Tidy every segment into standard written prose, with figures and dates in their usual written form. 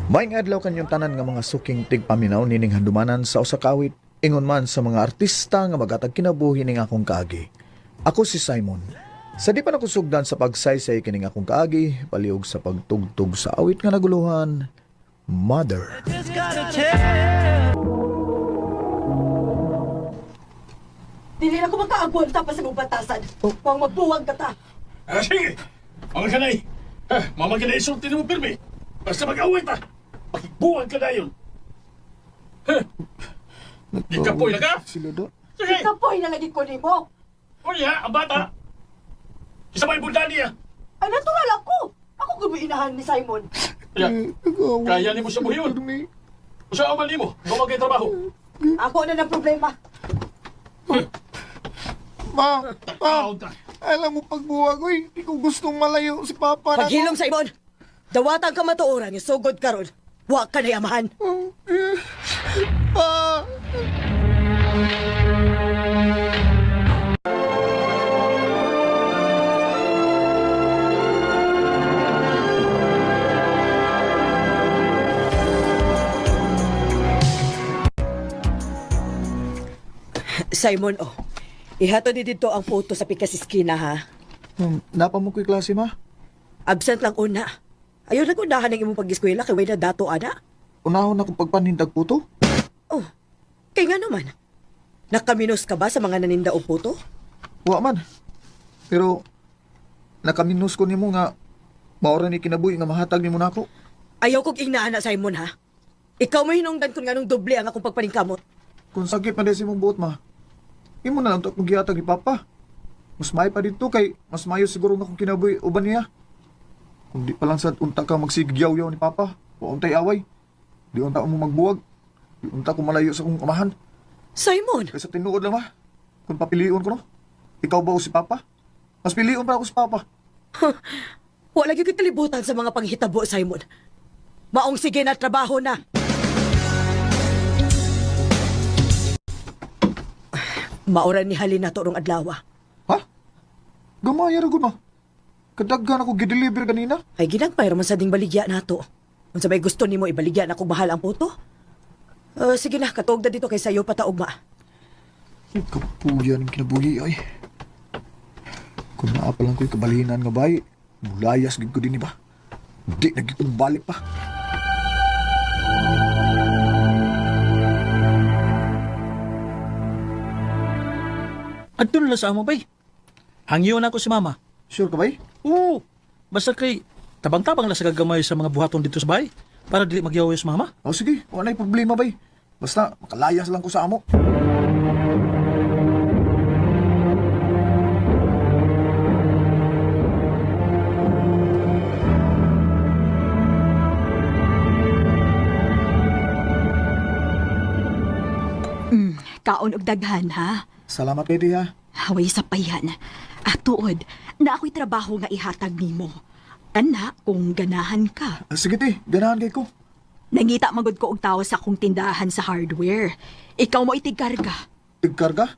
Maing adlaw kanyong tanan nga mga suking tigpaminaw nining handumanan sa usa ka awit, ingon man sa mga artista nga magatag kinabuhi ning akong kaagi. Ako si Simon. Sa di pa nakusugdan sa pagsaysay kining akong kaagi, paliog sa pagtugtog sa awit nga naguluhan, Mother. Dili na ko makaagwanta pa sa mong batasan. Pang magbuwag ka ta. Ah, sige! Mga kanay! Ha, mama kanay isulti mo pirmi! Basta mag-away ta! Pakigbuwag ka na yun! Ha? Di ka poy na ka? Sila do. Sige! Kapoy na lagi ko nimo. Unya, ang bata! Isa may bulda niya! Ay natural ako. Ako gumiinahan ni Simon. Kaya, kaya nimo siya buhiyon. Usa man nimo, gawag kay trabaho. Ako na ng problema. Ma, ma, Tao ta. alam mo pagbuwag, uy, di ko gustong malayo si Papa na. Paghilom Simon. Dawatan ka matuoran nga sugod karon. Wa ka na amahan. Pa! Simon, oh. Ihato ni dito ang photo sa pikas iskina ha. Napa mo ko'y klase, ma? Absent lang una. Ayaw na unahan ang imong pag-eskwela kay way na dato ana. Unahon na kong pagpanindag po to. Oh, kay nga naman. Nakaminos ka ba sa mga naninda o puto? Wa man. Pero nakaminos ko nimo nga maura ni kinabuhi nga mahatag nimo nako. Ayaw kong ingnaan na Simon ha. Ikaw mo hinungdan kung nganong doble ang akong pagpaningkamot. Kung sakit man sa imong buot ma, imo na lang to akong gihatag ni Papa. Mas may pa dito kay mas mayo siguro nga kung kinabuhi uban niya. Kung di pa lang sad unta ka magsigyaw-yaw ni Papa, wa untay away. Di unta mo magbuwag. Di unta ko malayo sa akong amahan. Simon! Kaysa tinuod lang ma. Kung papilion ko no. Ikaw ba o si Papa? Mas pilion pa ako si Papa. Wala gyud kalibutan sa mga panghitabo, Simon. Maong sige na trabaho na. Maura ni Halina to rong adlaw. Ha? Gamaya ra gud ma. Kadaghan ako gideliver ganina. Ay ginagmay ra man sa ding baligya nato. Unsa may gusto nimo ibaligya na kung mahal ang puto? Sige na, katuog na dito kay sayo pataugma. Kapuya ng kinabuhi ay. Kung naa pa lang ko'y kabalinan nga bay, mulayas gid ko din ba? Di na gid ko balik pa. Adto na lang sa amo bay. Hangyo na ako si mama. Sure ka bay? Oo. Basta kay tabang-tabang lang sa gagamay sa mga buhaton dito sa bahay para dili magyaway sa mama. O sige, wala na'y problema bay. Basta makalayas lang ko sa amo. Kaon og daghan ha. Salamat kay ha. Haway sa payan. Ah, tuod, na ako'y trabaho nga ihatag nimo. Ana, kung ganahan ka. Ah, sige ti, ganahan kay ko. Nangita magod ko og tawo sa akong tindahan sa hardware. Ikaw mo itigarga. Tigkarga?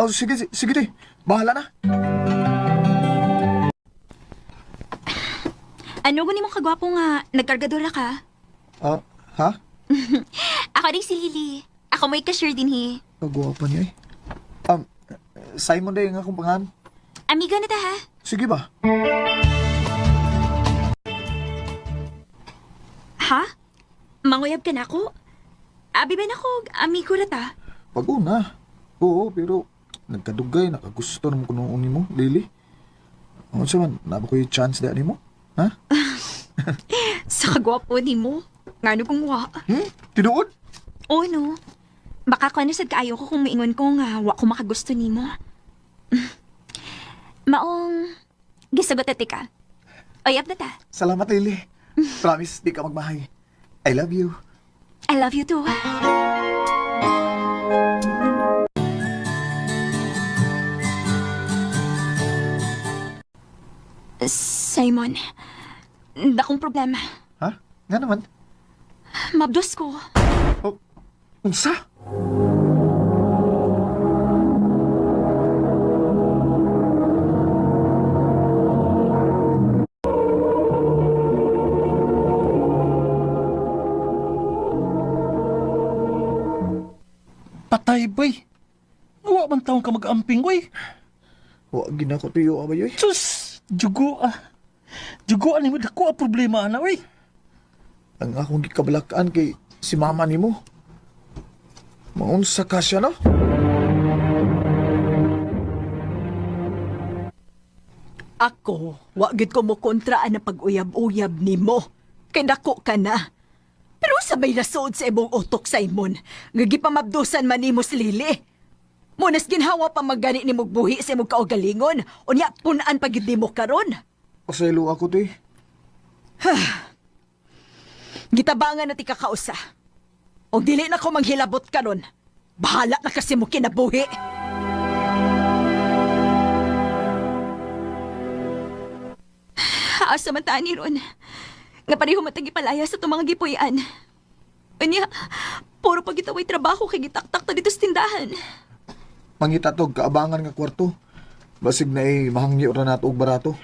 O sige, sige ti, bahala na. Ano gani mo kagwapo nga nagkargadora ka? Ah, ha? Ako rin si Lily. Ako may cashier din hi. Kagwapa niya eh. Simon day nga akong pangan. Amiga na ta ha. Sige ba? Ha? Manguyab ka na ako? Abi ba na ko? Amigo ra ta. Pag-una. Oo, pero nagkadugay, nakagusto naman ko noon nimo, Lily. Ano siya man, naba ko yung chance dahil nimo? Ha? Sa kagwapo ni mo. Ngano kung wa? Hmm? Tinuod? Oo no. Baka ko ano sad kaayo ko kung maingon ko nga wa ko makagusto nimo. Maong gisagot ati ka. Oyab na ta. Salamat, Lily. Promise, di ka magmahay. I love you. I love you too. Simon, dakong problema. Ha? Nga naman. Mabdos ko. Oh, unsa? Patay, bay. Wa man taong ka mag-amping, oy. Wa gina ko tiyo abay oy. Sus, jugo ah. Jugo ani mo dako ang problema ana, oy. Ang akong gikabalakaan kay si mama nimo. Maunsa ka siya no? Ako, wa gid ko mo kontraan ang pag-uyab-uyab nimo. Kay dako ka na. Pero sa may nasuod sa imong utok, Simon, nga gipamabdusan man nimo si Lily. Munas ginhawa pa maggani nimo buhi sa imong kaugalingon, unya punan pa gid nimo karon. Pasaylo ako ti. Gitabangan na ti kakausa. O dili na ko manghilabot karon. Bahala na kasi mo kinabuhi. Asa man ta ni ron. Nga pareho matagi palaya sa itong mga gipuy-an. Unya, puro pagitaway trabaho kay gitaktak ta dito sa tindahan. Mangita tog kaabangan nga kwarto. Basig na eh, mahangyo ra nato og barato.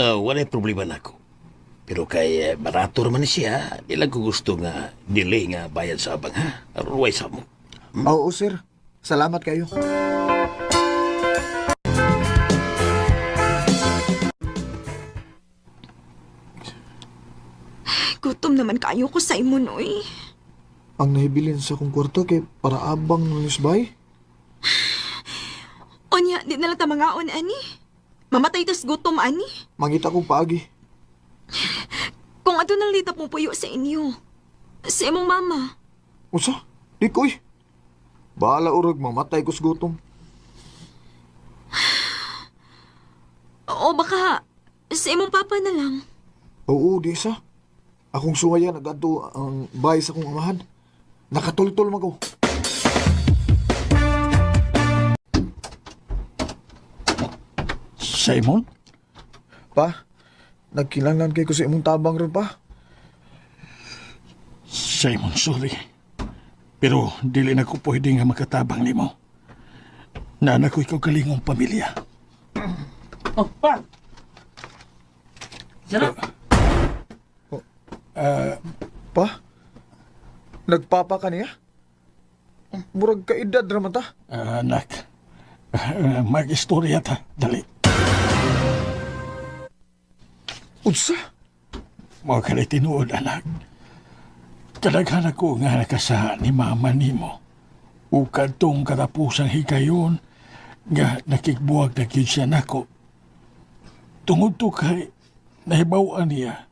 Walay problema nako. Pero kay barato man siya, di lang ko gusto nga delay nga bayad sa abang ha. Aron way sa mo. Oo, sir. Salamat kayo. Gutom naman kayo ko, Simon, oy. Ang nahibilin sa akong kwarto kay para abang nulis bay. Unya, di na lang ta mangaon, ani. Mamatay tas gutom, ani. Mangita kong paagi. Kung ato nang litap mo puyo sa inyo. Sa imong mama. Usa? Di ko eh. Bahala urag mamatay ko sa gutom. O baka sa imong papa na lang. Oo, di sa. Akong suwaya nagadto ang bahay sa akong amahan. Nakatultol man ko. Simon? Pa, nagkinahanglan kay ko sa imong tabang ron pa. Simon, sorry. Pero dili na ko pwede nga makatabang nimo. Nana ko ikaw kalingong pamilya. Oh, pa. Sarap. Pa? Nagpapa ka niya? Murag kaedad raman ta. Anak, mag-istorya ta. Dali. Unsa? Mao ka na tinuod, anak. Kadaghan ako nga nakasa ni mama nimo. O kadtong katapusang higayon nga nakigbuwag na gyud siya nako. Tungod to kay nahibaw-an niya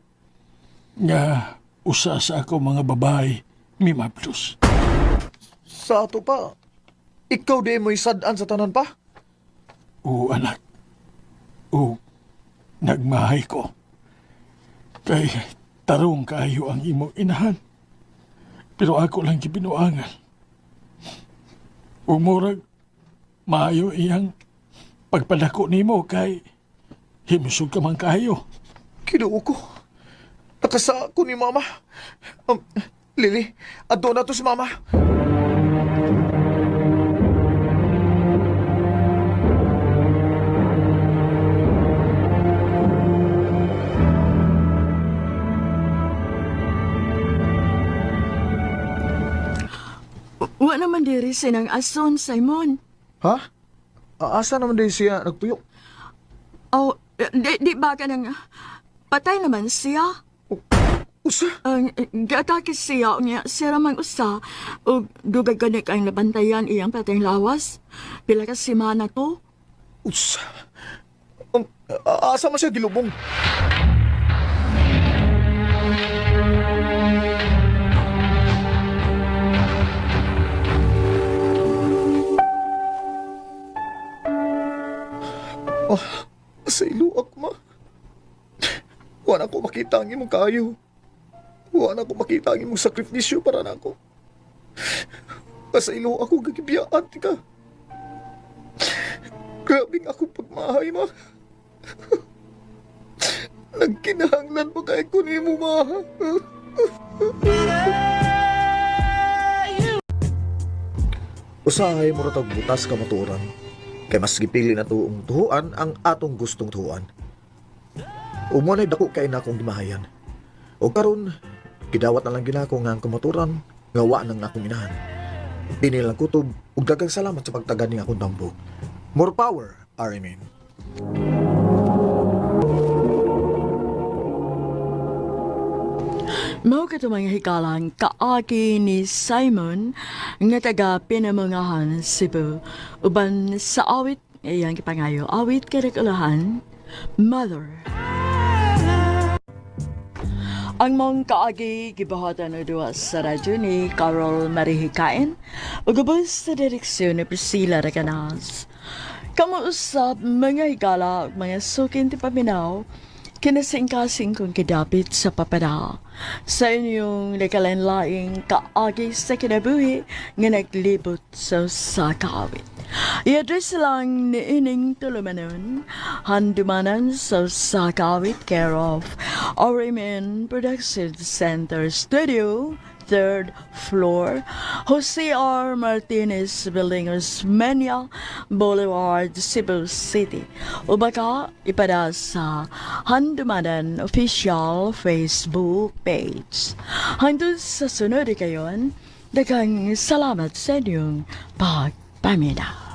nga usa sa ako mga babae mimablos. Sa ato pa. Ikaw di mo'y sad-an sa tanan pa. O anak, o nagmahay ko. Kay tarong kaayo ang imong inahan. Pero ako lang gibinuangan. O murag, maayo iyang pagpadako nimo kay himsog ka man kaayo. Kinuo ko. Nakasa ko ni mama. Lily, adto na to si mama. Wa naman diri sinang ason, Simon. Ha? Asa naman din siya nagtuyo? Oh, di ba ka nang patay naman siya? Usa? Ang giatake siya niya siya ramang usa og dugay gani kay nabantayan iyang patay lawas. Pila ka semana to. Usa? Asa man siya gilubong? Oh, sa iluak ma. Wala ko makita ang imong kayo. Wala ko makita ang imong sakripisyo para nako. Sa ilo ako gagibiyaan ka. Grabing akong pagmahay, ma. Nagkinahanglan pa kay ko nimo, ma. Usahay mo ratag butas ka matuoran. Kay mas gipili na tuong tuhuan ang atong gustong tuhuan. Ug mo na'y dako kay na akong gimahayan. O karon, gidawat na lang ginako nga ang kamaturan nga wa nang akong inahan. Di nilang kutob ug daghang salamat sa pagtagad ning akong damgo. More power, RMN. Mao kato mga hikalang kaagi ni Simon nga taga Pinamungahan, Cebu. Uban sa awit, iyang gipangayo, awit kadakulahan, Mother. Ang mong kaagi gibuhatan og duha sa radyo ni Carol Marihikain ug ubos sa direksyon ni Priscilla Recanas. Kamo usab mga higala ug mga sukin ti paminaw, kinasingkasing kong kidapit sa papada sa inyong nakalanlaing kaagi sa kinabuhi nga naglibot sa sakawit. I-address lang ni ining tulumanon, handumanan sa Sakawit, care of RMN Production Center Studio, third floor, Jose R. Martinez Building, Osmeña Boulevard, Cebu City. O baka ipada sa Handumanan official Facebook page. Hangtod sa sunod kayon, daghang salamat sa inyong pagpaminaw.